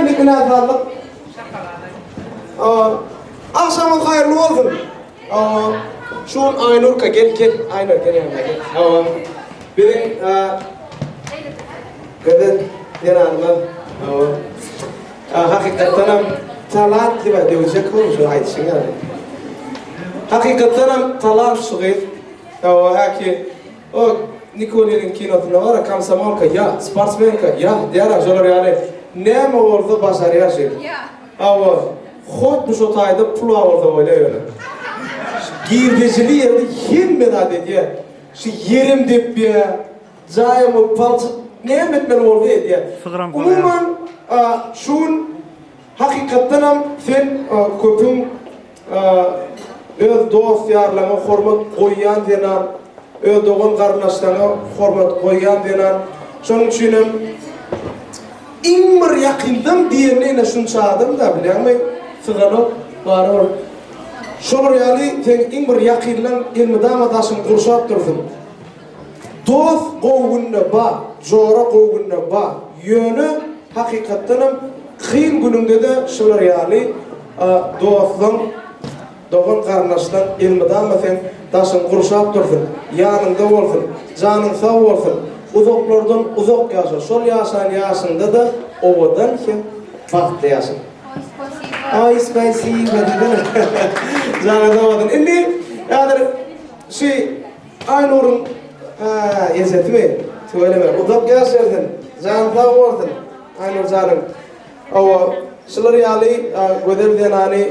Tehnik näsazlyk. Agşamyňyz haýyrly bolsun. Şu gün Aýnurka gel gel Aýnur gel ýanyma gel. Hawa. Biziň gözel zenanymyz. Hawa. Hakykatdanam talant diýip döwjek bu şu aýdyşyň ýaly. Hakykatdanam talant şu gyz. Hawa, häki O Nikuliniň kinosynda bar-a, komsomolka, ýa, sportsmenka, ýa, diýýär-ä, şolar ýaly näme bolsa başarýar şeýdip. Hawa, hot bu şo taýda pul-a bolsa bolýar ýöne. Girdejili ýerde hemme zat edýär. Şu ýerem depýär, jaýam bolup palçyk, näme etmeli bolsa edýär. Umuman, şu gün Hakykatdanam sen köpüň öz dost-ýarlaňa hormat goýýan zenan, öz dogan-garyndaşlaňa hormat goýýan zenan. Şonuň üçinem iň bir ýakyndan diýende ine şunça adam-da bilýäňmi, syganok, barybir. Şolar ýaly seň iň bir ýakynlaň elmydama daşyňy gurşap dursun. Dost gowy günde bar, jora gowy günde bar. Ýöne hakykatdanam kyn günüňde-de şular ýaly dostlaň, dogan-garyndaşlaň elmydama seň daşyňy gurşap dursun, ýanyňda bolsun, janyň sag bolsun, uzaklardan uzak ýaşa, şol ýaşan ýaşyňda-da owadan hem bagtly ýaşa. Oý spasiba diýsene. Janyň sag bolsun. Indi häzir şu Aýnuryň ejesimi? Tüweleme, uzak ýaş bersin, jany sag bolsun Aýnur janyň. Hawa, şular ýaly gözel zenany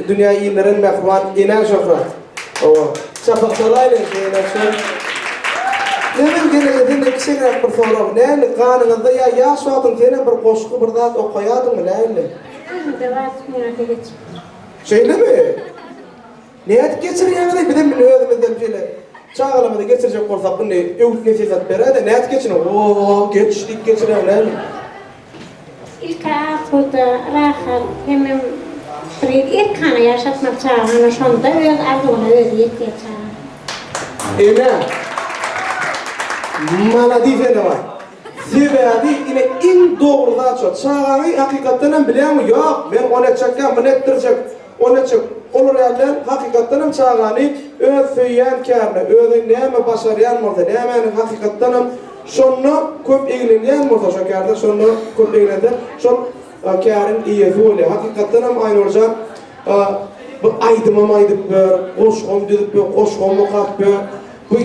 dünýä indiren mähriban enä şöhrat. Hawa, çapak çalaýlyň şu enä şol. Meniň gelneje senden kiçeňräk bir sorag, näli ganyňyzda ýa ýaş wagtyň senem bir goşgy bir zat okaýadyňmy näli? Özümde bar, sungata geçipdir. Şeýlemi? Nädip geçirýäňiz-eý bizem indi özümizden şeýle çagalarymyzy geçirjek bolsak indi öwüt nesihat beräýdä nädip geçirýäň o geç diýip geçirýäň näme. Ilk-ä asuda, rahat hemem bir erkana ýaşatmak çagany şonda öz arzuwyna özi ýetýär çaga. Ene maladis ene bar. Sebäbi ine iň dogry zat şo. Çagaňy hakykatdan hem bilýäňmi ýok men ony etjekkäm muny etdirjek. O niçik? Olar ýaly däl, hakykatdan hem çagany öz söýýän kärine, özi näme başarýan bolsa, nämäni hakykatdan hem şonda köp eglenýän bolsa şo kärde, şonda köp eglense, şol käriň eýesi bolýar. Hakykatdan hem Aýnurjan bu aýdymam aýdyp ber, goşgam düzüp ber, goşgam okap ber. Bu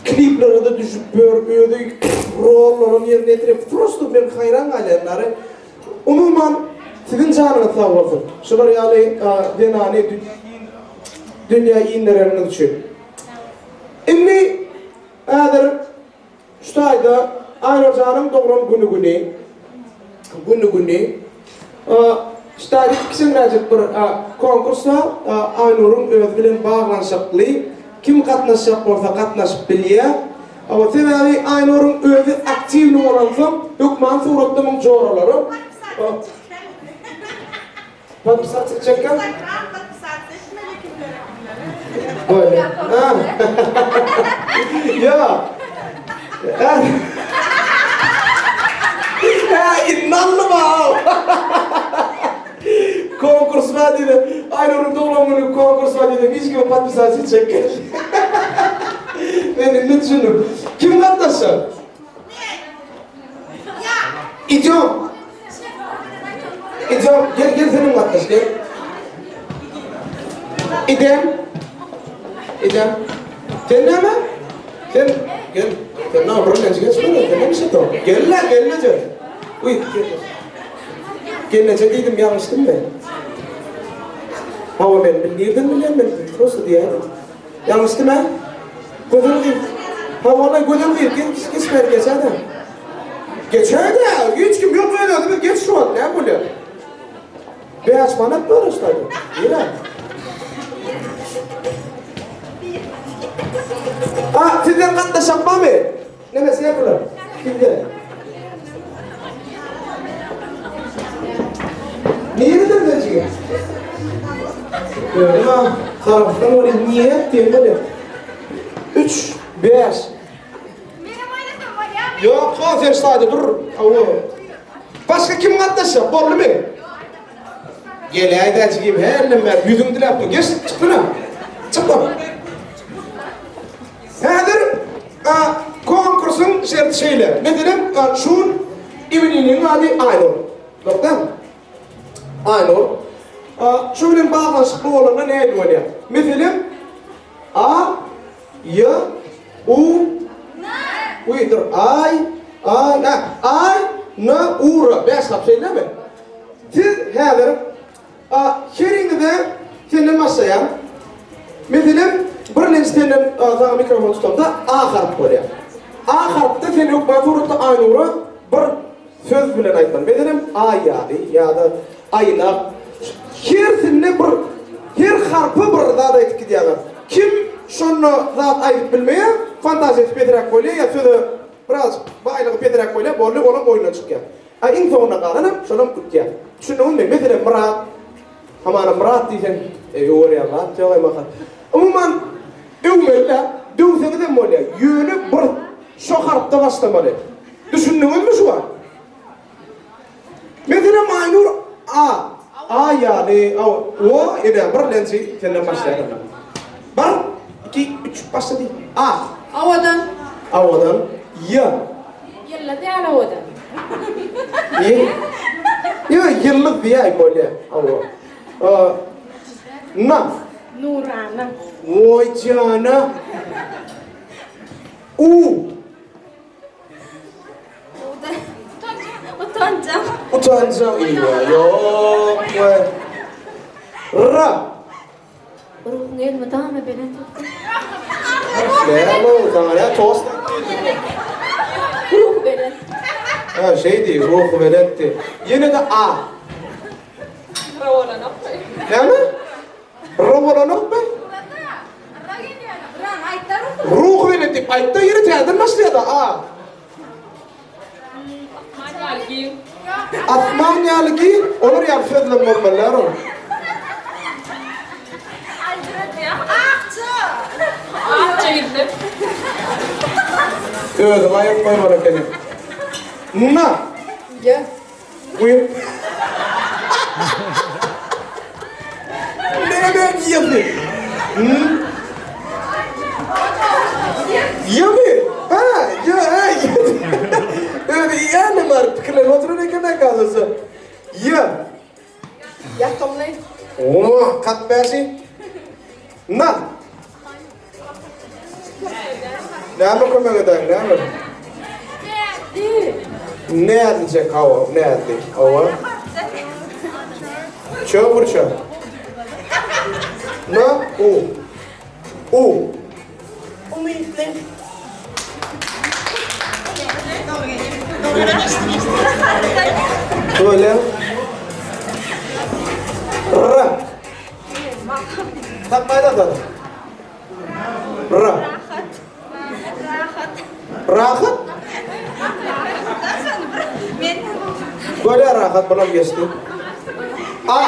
kliplere-de düşüp ber, özi rollaram ýerine ýetirip, prosto men haýran galýan nary. Umuman siziň janyňyz sag bolsun şular ýaly zenany dünýä indereniňiz üçin. Indi häzir şu taýda Aýnurjanyň doglan güni güni güni güni şu taýda kiçeňräjik bir konkurs bar Aýnuryň özi bilen baglanyşykly kim gatnaşjak bolsa gatnaşyp bilýär. Hawa, sebäbi Aýnuryň özi aktiwny bolansoň, hökman suratda muň joralary. Podpisat etjekkä? Goý. Ýok. Hä, indi aldym-ow. Konkurs bar diýdi. Aýnuryň doglan güni konkurs bar diýdi. Hiç kime podpisat etjek. Men indi düşündim. Kim gatnaşjak? Idýom. Idýom, gel gel senem gatnaş gel. Idem. Idem. Sen näme? Sen gel. Sen näme birinji geçmeli? Sen näme işledin? Gel la, gelneje. Uý, gel. Gelneje diýdim, ýalňyşdymmy? Hawa men bil nirden bilýän men prosta diýäýdim. Ýalňyşdym hä? Gözel gyz. Hawa-la gözel gyz, gel geç bäri geçäýdä. Geçäýdä, hiç kim ýok öz özümiz geç şu wagt näme bolýar? Bäş manat bar ştaýda. Nirä? A, sizden gatnaşak barmy? Neme sergiler? Kimde? Nireden sen jigim? Gördüm Sarapdan bolýar. Niýet diýen bolýar. 3 5 Menem oýnasam bolýarmy? Ýok, ha sen şaýda dur. Hawa. Başga. Konkursa kim gatnaşjak? Boldumy? Geläýdä jigim, hellem bäri ýüzüň diläp dur. Geç, çyk öňe. Çyk dur. Häzir konkursyň şerti şeýle. Meselem, şu gün Iweliniň ady Aýnur. Dogry dälmi? Aýnur. Şu bilen baglanyşykly bolanda nähili bolýar? Meselem, A, Ý, U, N. Dur, Aý, A, N, Aý, N, U, R. Bäş harp şeýlemi? Siz häzir a, heriňize senden başlaýan. Meselem, birlenji senden saňa mikrofon tutamda A harp bolýar. A harpda sen hökman suratda Aýnura bir söz bilen aýtmaly. Meselem, Aý ýaly ýa-da Aýnak. Hersinde bir her harpy bir zat aýdyp gidýärler. Kim şonda zat aýdyp bilmeýär, fantaziýasy pesräk bolýar ýa söze biraz baýlygy pesräk bolýar, boldy, olam oýundan çykýar. A iň soňunda galanam şolam utýar. Düşündiňizmi? Meselem Myrat, hamana Myrat diýseň, e, öwerýän zat ýok emma. Umuman öwmeli-dä, döwseňizem bolýar. Ýöne bir şo harpda başlamaly. Düşündiňizmi şu wagt? Meselem Aýnur A, A ýaly, A, O, ine birlenji senden başlaýan onda. Bir, iki, üç, başla diý. A. Owadan. Owadan. Ý. Ýyldyz ýaly owadan. Ýe. Ýo, ýyldyz diýäý bolýa. Hawa. N. Nurana. Oý jana. U. Utanjak. Utanjak. Ýok. R. Ruhuň elmydama belent bolsun. Näme ol saňa nä tost? Ruhy belent. Ha şeý diý, ruhy belent diý. Ýene-de A. R bolanokmy? Näme? R bolanokmy? Ruhy belent diýip aýtda ýene täzeden başlaýar-da A. Asman ýaly giň. Asman ýaly giň, olar ýaly sözlem bolmaly däl ol. Akja. Akja ýüzli. Özüň aýyryp goýmaly ekeniň. Na. Ýa. Guýup. Näme ýygy? Ýygy. Ha, ýa, ha, Özi ýa bar pikirlenip oturan eken akazasy. Ýa. Ýakymly. O, kat bäşi. Na. Näme kömek edäň, näme? Näzli. Näzlijek, hawa, näzli, hawa. Çö burça. Na, u. U. Umytly. Böyle. R. Tapmaýda zat. Rahat. Rahat. Rahat? Men Bolýar rahat bulam geçdi. A.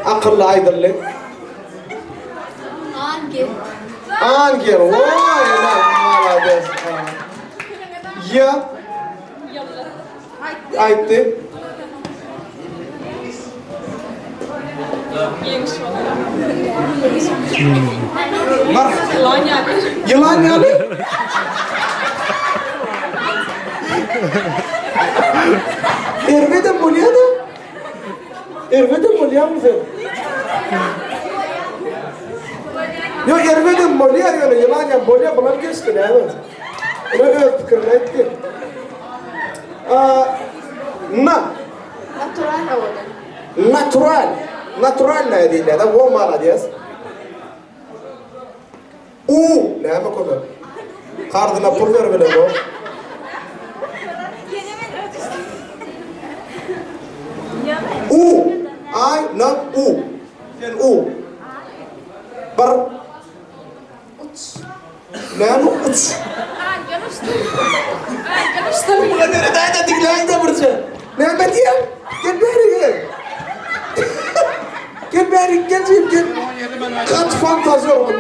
Akylly aýdyldy. Angel. Angel. Voý, malades. Ýa. Aýtdy. Bar. Ýylan ýaly. Ýylan ýaly? Erbedem bolýa-da. Erbedem bolýarmy sen? Ýok, erbedem bolýar ýöne ýylan ýaly bolýar, bulam geçdi näme? Ine öz pikirini aýtdy. Na. Natural owadan. Natural. Naturalnaýa diýilýär-de, o malades. U, näme kömek? Karzyna pul ber bilemok. U, I, N, U. Sen U. Bir. Uç. Näme uç? Angel uçdy. Angel uçdy. Muňa neredäýde diňläýde birje. Näme diýýäň? Gel bäri gel. Gel bäri gel jigim gel. Gaty fantazýor bu.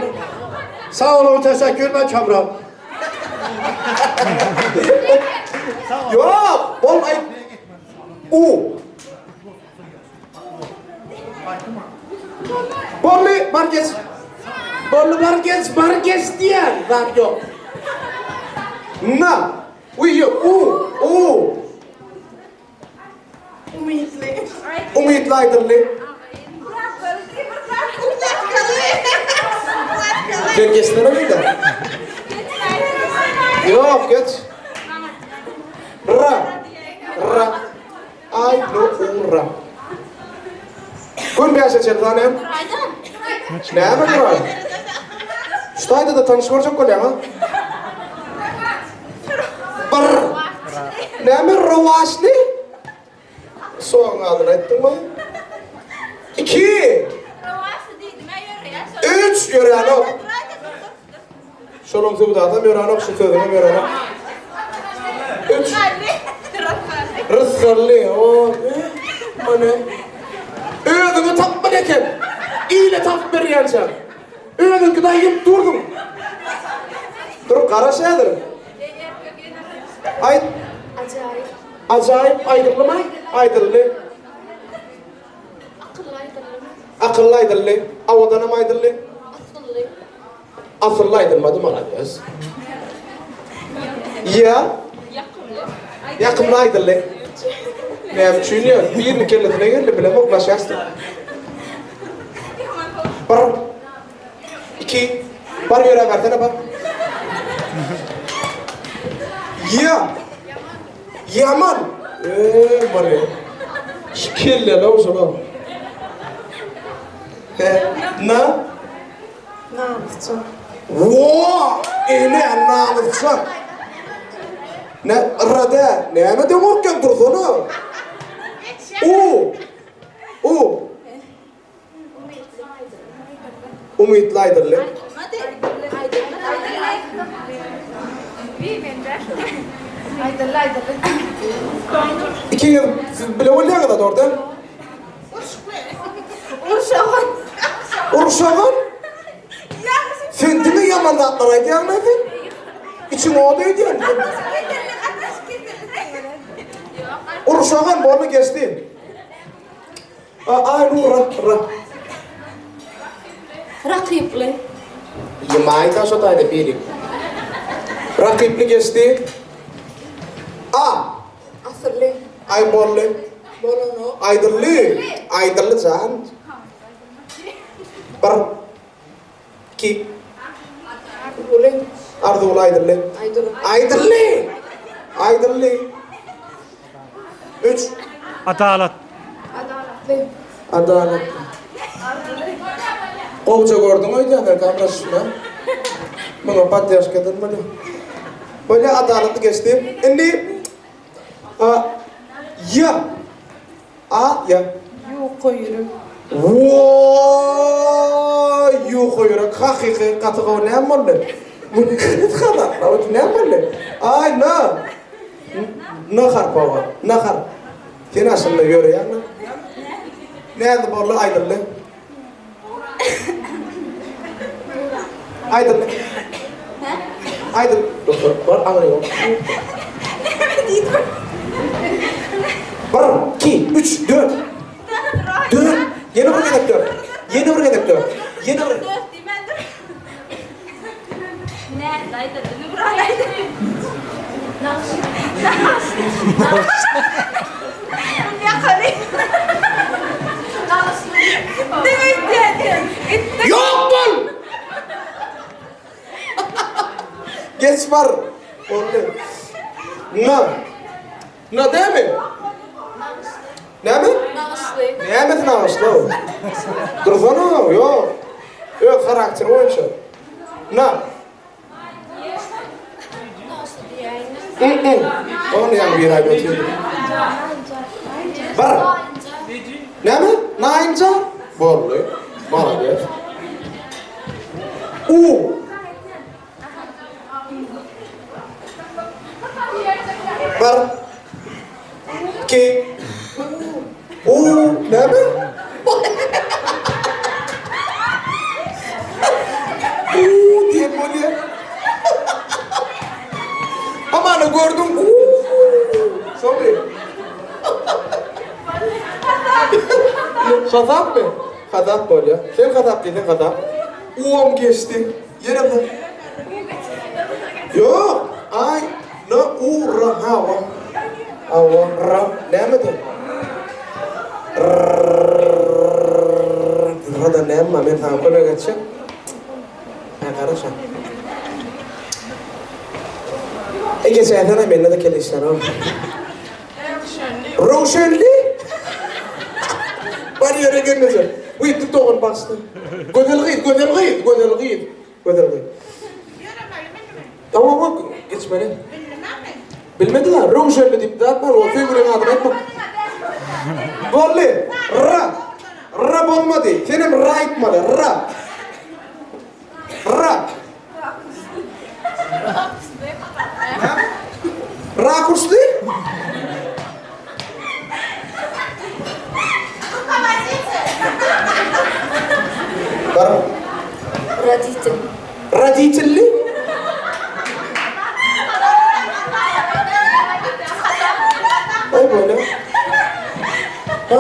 Sag boluň, teşekkür men Kamran. Ýok, ol aýtdy. U. Bolly, bar geç. Bolly bar geç, bar geç diýen zat ýok. Na. Uý, u, u. Umytly. Umytly aýdyldy. Sen geçsene miydi? Yok geç. Ra. Ra. Ay no u ra. Gün bäşe çenli sanaýan. Näme durar? Şu taýda da tanyş görjek bolýaň ha? Bir. Näme rowaçly? Soň adyny aýtdyňmy? Iki. Üç ýöränok. Şonuň söwdasam ýöränok, şu sözüňem ýöränok. Üç. Rysgally. O, mane. Özüňi tapmaly eken. Ile tapyp berýänçä. Özüňki daýyp durduň. Dur, garaş häzir. Aýt. Ajaýyp. Ajaýyp aýdyldymy? Aýdyldy. Akylly aýdyldymy? Akylly aýdyldy. Owadanam aýdyldy. Asylly. Asylly aýdylmady malades. Ýa. Ýakymly. Ýakymly aýdyldy. Näme üçin ýa? Biriniň kellesine geldi, bilemok, naşýasty. Bir, iki, bar ýöräp bersene bar. Ýa. Ýaman. Eee, many. Şu kelleli şolar. He, na? Namysjaň. Wo! Ene, namysjaň. Ne, rada, näme de gorkýaň dursana. U. U. Umytly aýdyldy. Ikiňiz siz bile bolýaňyz-a dogry däl? Urşagan. Urşagan? Sen diňe ýaman zatlar aýdýaň-la sen. Içiň ot öýdýän. Urşagan boldy geçdi. Aý nu ra ra. Rakyply. Ýymaýda şo taýda biri. Rakyply geçdi. A. Asylly. Aý bolly. Bolanok. Aýdylly. Aýdylly jan. Bir. Iki. Arzuwly. Arzuwly aýdylly. Aýdylly. Aýdylly. Aýdylly. Üç. Adalat. Adalatly. Adalatly. Gowja gördüň öýdýän kamera şuna. Muňa poddežka edilmeli. Bolýa adalatly geçdi. Indi A Y A Y Ýuka ýürek. Wooo ýuka ýürek hakyky gaty gowy näme boldy? Näme boldy? Aý N N harpy oba. N harp. Sen aslynda ýöreýäňmi? Näde boldy aýdyldy. Aýdyldy. Aýdyl. Doktor, bar aňry ýok. Näme diýdim? Bir, iki, üç, dört. Dört. Ýene bir gezek dört. Ýene bir gezek dört. Ýene bir. Dört diýmändir. Näde aýdyldy? Nurhan aýdyldy. Nagş. Nagş. Nagş. Ýakaly. Nagyşly. Diňe diýen. Ýok bol! Geç bar. Boldy. Na. Na dämi? Näme? Nagyşly. Nämesi nagyşly? Dursana, ýok. Öz harakteri boýunça. Na. Nagyşly diýäýin. Ony ýaňy bir aýdyp otyrdym. Bir. Näme? Naýynja? Boldy. Malades. U. Bir. Iki. U. Näme? U diýen bolýar. Hamana gördüm. U. Sorry. Hasapmy? Hasap bolýa. Sen hasap diýseň hasap. Uam geçdi. Ýene bir. Ýok. Aý, N, U, R, hawa. Hawa, R. Nämedi? R-da näme bar? Men saňa kömek etjek. Hä, garaşa. E, geçäýsene, mende-de kelle işlänok. Röwşenli. Bar ýere gelmejek. Wiý, dogan bagyşla. Gözel gyz, gözel gyz, gözel gyz. Gözel gyz. Tamam bak, geçmeli. Bilmediler. Röwşenli diýip zat bar, o söýgüliň adyny aýtma. Boldy. Ra. Ra bolmady. Senem ra aýtmaly. Ra. Ra. Rakursly? Bar. Roditel. Roditelli? Aý bolýa. Ha?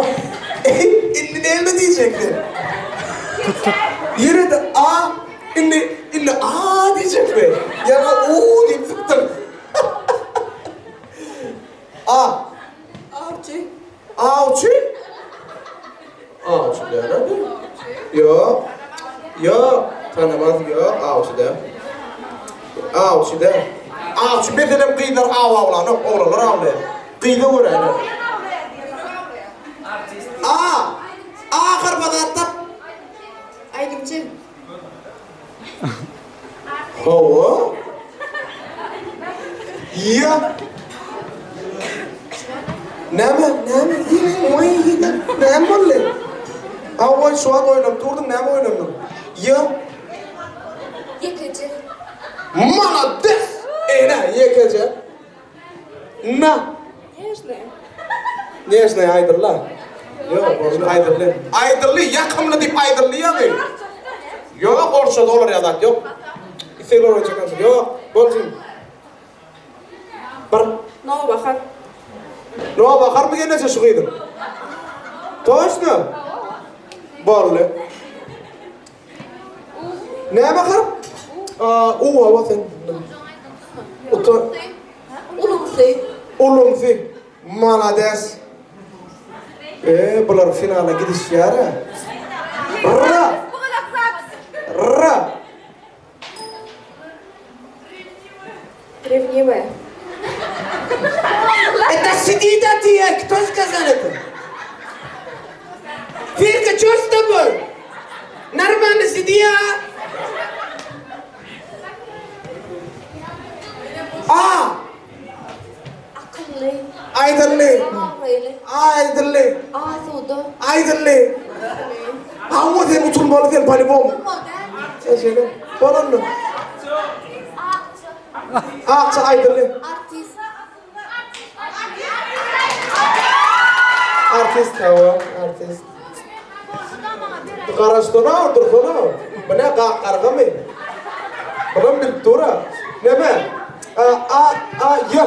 Indi näme diýjekler? Ýene-de A, indi indi A diýjekmi? Ýa-da U diýip sypdyň. A. Awçy. Awçy? Awçy däl bu. Ýok. Ýok. Tanamaz ýok, awçy däl. Awçy däl. Awçy meselem gyzlar aw awlanok, oglanlar awlaýar. Gyza görä. A. A harpa zat tap. Aýdymçy. Hawa. Ýa. Näme, näme, ýene, ýene, näme boldy? Hawa, şu wagt oýlanyp durduň, näme oýlandyň? Ýa. Ýekeje. Malades! Ene, ýekeje. Na. Nežnyý. Nežnyý aýdyldy. Ýok, ony aýdyldy. Aýdyldy, ýakymly diýip aýdyldy ýaňy. Ýok, orsçada olar ýaly zat ýok. Islegler boýunça konsert. Ýok, bolsun. Bir. Nowbahar. Nowbaharmy gelneje şu gyzyň? Toçno? Boldy. Näme harp? U, hawa sen. Uta. Ulumsy. Ulumsy. Malades. E, bular finala gidişýär. Ra. Ra. Rewniwe. Это сидит, а ты, кто сказал это? Фирка, что с тобой? Нормально сиди, а? A. Akylly. Aýdyldy. Abraýly. Aýdyldy. Asuda. Aýdyldy. Hawa sen utulmaly sen polibom. Sen şeýle. Bolandy. Akça aýdyldy. Artist. Artist hawa, artist. Garaşsana, dursana. Bu ne gak gargamy? Bulam bilip dur-a. Neme? A, A, A, Y.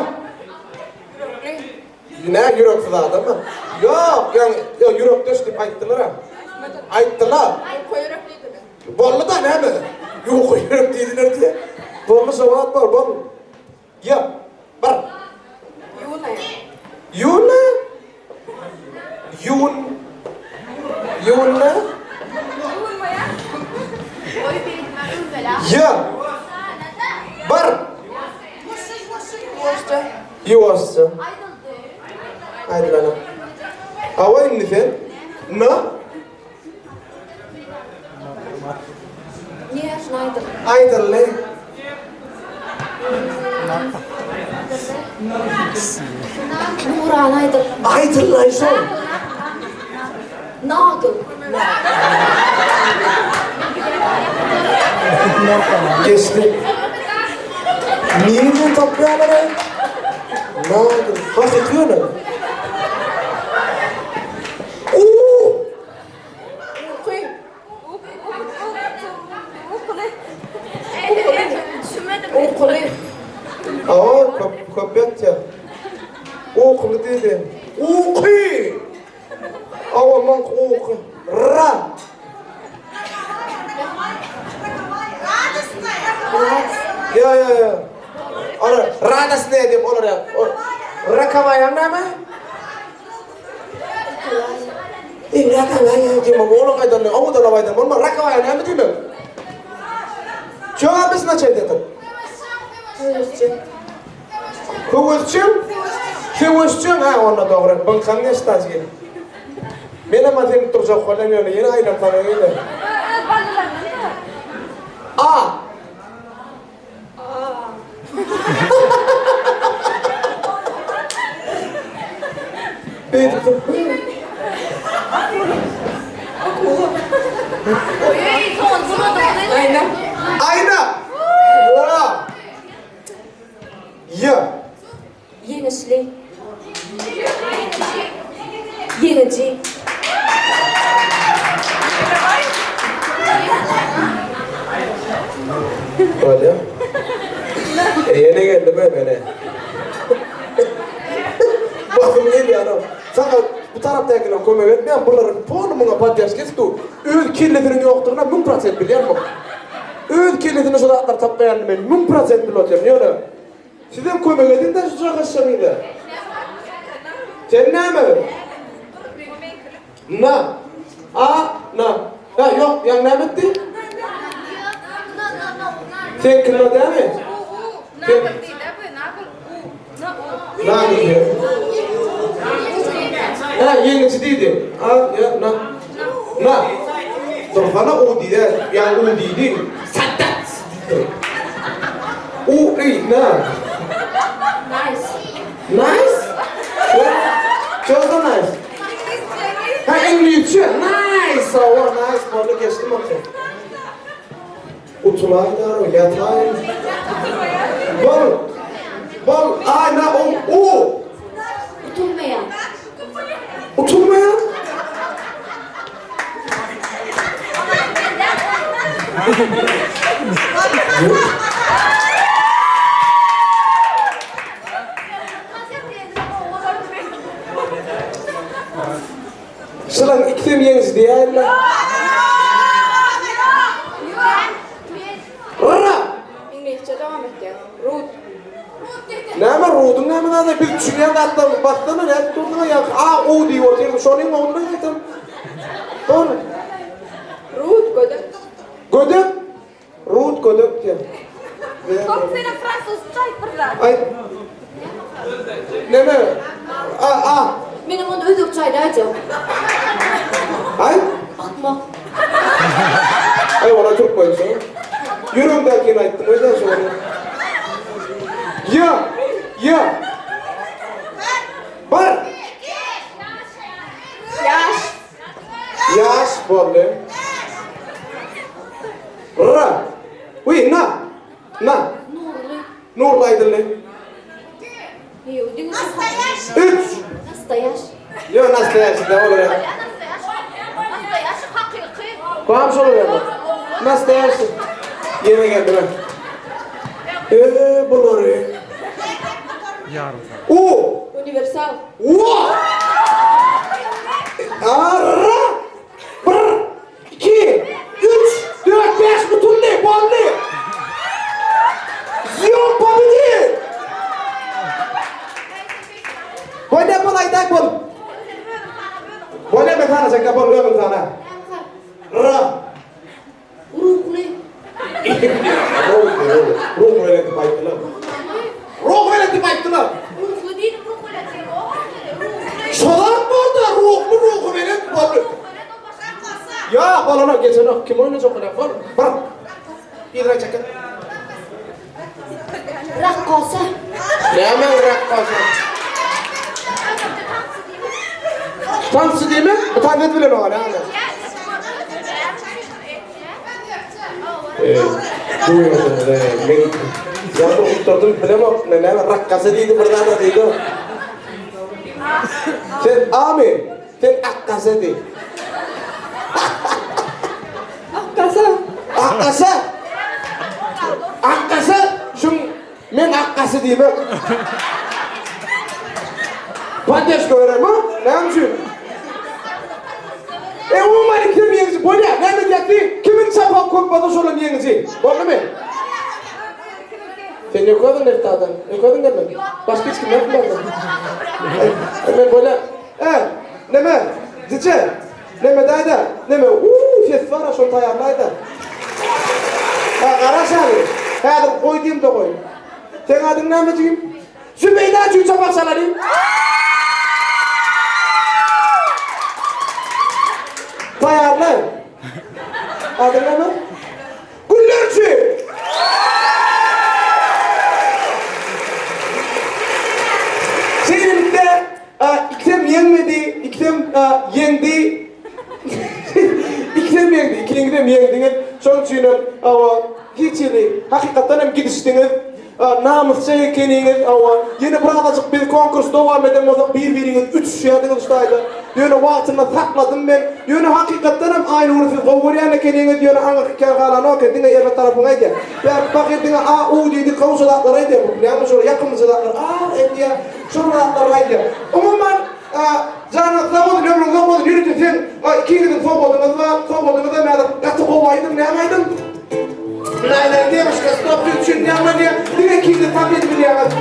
Ne ýüreksiz adamy? Ýok, ýaňy ýok ýürekdeş diýip aýtdylar-a. Aýtdylar. Ýuka ýürek diýdiler. Boldy-da näme? Ýuka ýürek diýdiler diýe. Boldy jogap bor, bol. Ýa, bir. Ýuna. Ýuna? Ýun. Ýuna? Ýa. Bir. Ýuwaşja. Ýuwaşja. Aýdylana. Hawa indi sen. N. Nežno aýdyldy. Aýdyldy. Nurana aýdyldy. Aýdyldy şol. Nagyl. Geçdi. Nirden tapýarlar-aý? Nagyl. Hakyky ýöne. Uuu! Uky. Ukuly. Hawa, köp, köp ýatýar. Ukuly diýdi. Uky! Hawa, maňky uky. Ra. Ýa ýa ýa. Olar radosnyýa diýip olar ýa. Rakowaýa näme? Eý, rakowaýa diýmek, onuň aýdanyny owadalap aýdan bolma, rakowaýa näme diýmek? Jogap znaçaýt edip. Höwesjeň. Höwesjeň? Söweşjeň, ha onda dogry. Byňkaň geçdi azgyn. Menem a seni durjak bolýan ýöne ýene aýlanyp saňa gelýän. Öz balalaryndan-da. A. Beýdip dur. Oý, soň Aýna. Aýna. Wa. Ýa. Ýeňişli. Ýeňiji. Bolýa. Ýene geldim mene. Basym gelýär. Saňa bu tarapdakylar kömek etmeýär, bularyň polu muňa podderşka etip dur. Öz kellesiniň ýokdugyna 1000% bilýän bu. Öz kellesine şu zatlary tapmaýanyny men 1000% bilip otyryn. Ýöne Sizem kömek ediň-dä şu jagaşjagyza. Sen näme? Na. A, na. Ha, ýok, ýaň näme etdi? Sen kino dämi? Sen Na diýdi. Ha, ýeňiji diýdi. A, ýa, na. Na. Dursana u diýdi. Ýa u diýdi. Sadat. U, i, na. Nice. Nice? Şo da nice. Ha, iňlisçe. Nice. Hawa, nice boldy, geçdim okey. Utulaýdar, ýataýyn. Bol. Bol, a, na, u, u. Utulmaýan. Utulmaýan? Şulaň ikisem ýeňiji diýäýinle. Ra! Iňlisçe dowam etýär. Rud. Näme Ruduň näme zady? Biz düşünýän zatlarymyz bassana nädip durduňa ýa A U diýip otyryn şonuň ogluna gaýtam. Dogry. Rud gödek. Gödek? Rud gödek diýen. Soň senem fransuzça aýt bir zat. Aýt. Näme? A A. Meniň ony özbekçe aýdaýjak. Aýt. Akmak. Aý ola türkmençe. Ýüregimdäkini aýtdym öýdýän şo wagt. Ýa, ýa. Bir. Ýaş. Ýaş boldy. R. Uý, na. Na. Nurly. Nurly aýdyldy. Ýok, diňe şu. Üç. Nastoýaş. Ýok, nastoýaşy da olar. Nastoýaşy hakyky. Bam şolar ýaly. Nastoýaşy. Ýene geldi ben. Eee bulary. U. Uniwersal. Wa. Ara. Bir. 2, 3, 4, 5 butuldy, boldy. Zion pobedi. Bolýa bol aýdak bol. Bolýa men sana çekde bol ömür sana. R. Ruhly. Ruhly, ruh bilen diýip aýtdylar. Ruh bilen diýip aýtdylar. Ruhly diýdim, ruh bilen diýdim. Şolar boldy, ruhly ruhy bilen boldy. Ýok, bolanok, geçenok. Kim oýnajak olar? Bol, bir. Yzyna çekil. Rakkasa. Näme rakkasa? Tansçy diýme? Bu tans edip bilenok, näme? Men ýa-da utdurdym, bilemok, men näme rakkasa diýdi, bir zat diýdi. Sen ami? Sen akkasa diý. Akkasa. Akkasa. Akkasa. Şuň men akkasy diýmek. Poddeşka berermi? Näme üçin? E umuman ikisem ýeňiji bolýar. Näme edýäs Kimiň çapagy köp bolsa şolam ýeňiji. Boldumy? Sen ýokadyň Neftadan. Ýokadyň gelmedi. Başga hiç kim ýok boldy. Men bolýar. E, neme? Dije. Neme daýda? Neme? Uuu, ses bar, şony taýýarlaýda. Ha, garaş häzir. Häzir goý diýemde goý. Seň adyň näme jigim? Zübeýda üçin çapak çalalyň. Taýýarlaň. Adyň näme? Güller üçin. Şeýlelikde, ikisem ýeňmedi, ikisem ýeňdi. Ikisem ýeňdi, ikiňizem ýeňdiňiz. Şonuň üçinem, hiç hili hakykatdan hem gidişdiňiz. Namysja ekeniňiz, hawa. Ýene birazajyk biz konkurs dowam eden bolsak bir-biriňiz ütüşýärdiňiz şu taýda. Ýöne wagtynda sakladym men. Ýöne hakykatdan hem Aýnury siz gowy görýän ekeniňiz, ýöne aňyrky kär halanok eken, diňe erbet tarapyňy aýdýar. Bärki pahyr diňe a, u diýdi, gowja zatlary aýdýar bu, bilýäňmi, şol ýakymlyja zatlar a, e diýýär, şol zatlary aýdýar. Umuman, janyňyz sag bolsun, ömrüňiz uzak bolsun, ýörite seň ikiňiziň sowgadyňyz bar, sowgadyňyz hem häzir gaty gowy aýdym, näme aýdym? Laý laý demişka stop üçin näme diýä diňe ikiňiz tans edip bilýäňiz.